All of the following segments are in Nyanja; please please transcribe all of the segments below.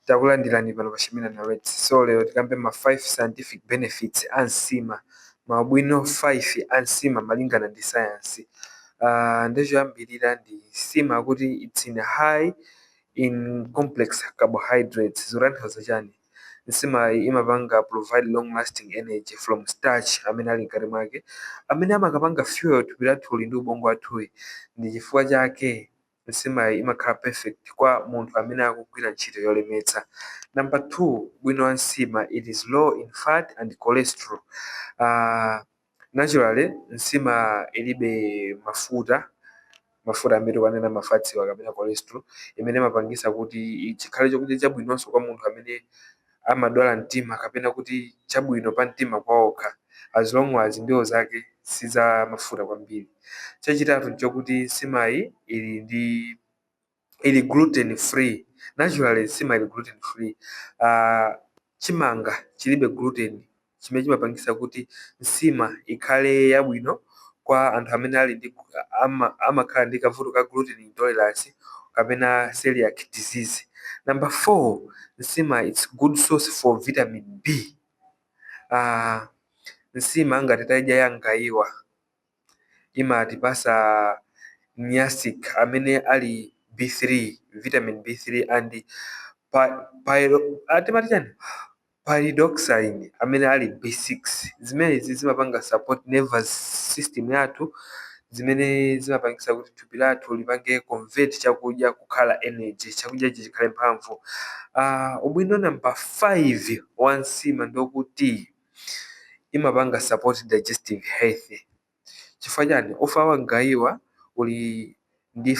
Takulandirani pano pa Shemina Narrates. So lero tikambe ma 5 scientific benefits a nsima, maubwino 5 a nsima malingana ndi science. Ndichoyambirira ndi nsima kuti it's in high in complex carbohydrates. Zikutanthauza chani? Nsima imapanga provide long lasting energy from starch amene ali mkati mwake, amene amakapanga fuel thupi lathuli ndi ubongo wathuyi. Ndi chifukwa chake nsimayi imakhala perfect kwa munthu amene akugwira ntchito yolemetsa. Number 2, ubwino wa nsima, it is low in fat and cholesterol. Naturally nsima ilibe mafuta, mafuta amene tikanena ma fats wa kapena cholesterol, imene imapangisa kuti chikhale chakudya chabwinonso kwa munthu amene amadwala mtima, kapena kuti chabwino pa mtima kwaokha, as long as ndiwo zake siza mafuta kwambiri. Chachitatu nchokuti nsimayi ili gluten free. Naturally nsima ili gluten free. Chimanga chilibe gluten, chimene chimapangisa kuti nsima ikhale yabwino kwa anthu amene ali ndi amakhala ndi kavuto ka gluten intolerance kapena celiac disease. Number 4, nsima it's good source for vitamin B. Nsima ngati tayidya ya ngayiwa imatipasa niacin amene ali B3, vitamin B3, and timati chani, pyridoxine amene ali B6. Zimenezi zimapanga support nervous system yathu, zimene zimapangisa kuti thupi lathu lipange convert chakudya kukhala energy, chakudya ichi chikhale mphamvu. Ubwino number 5 wa nsima ndokuti imapanga support digestive health. Chifukwa chani? Ufa wa gayiwa uli ndi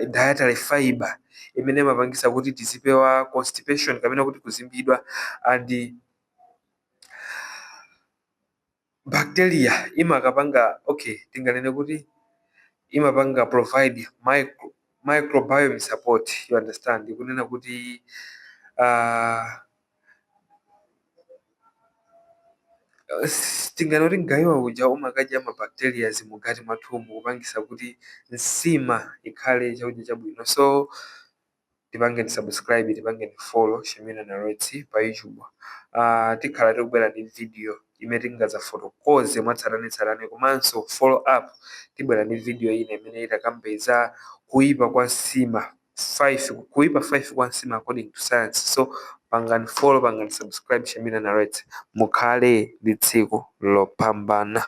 dietary fiber imene imapangisa kuti tizipewa constipation kapena kuti kuzimbidwa, and bacteria imakapanga, okay, tinganene kuti imapanga provide microbiome support, you understand? Kunena kuti tinganene kuti mgayiwa uja umakadya ma bacteria mukati mwathumu, kupangisa kuti nsima ikhale chakudya chabwino. So tipangeni subscribe, tipangeni follow Shemina Narrates pa YouTube. Tikhala tikubwera ndi video imene tingazafotokoze mwatsatanetsatane, komanso follow up tibwera ndi video ina imene itakambe za kuipa kwa nsima 5, kuipa 5 kwa nsima according to science. So pangani follow, pangani subscribe Shemina Narrates. Mukhale ndi tsiku lopambana.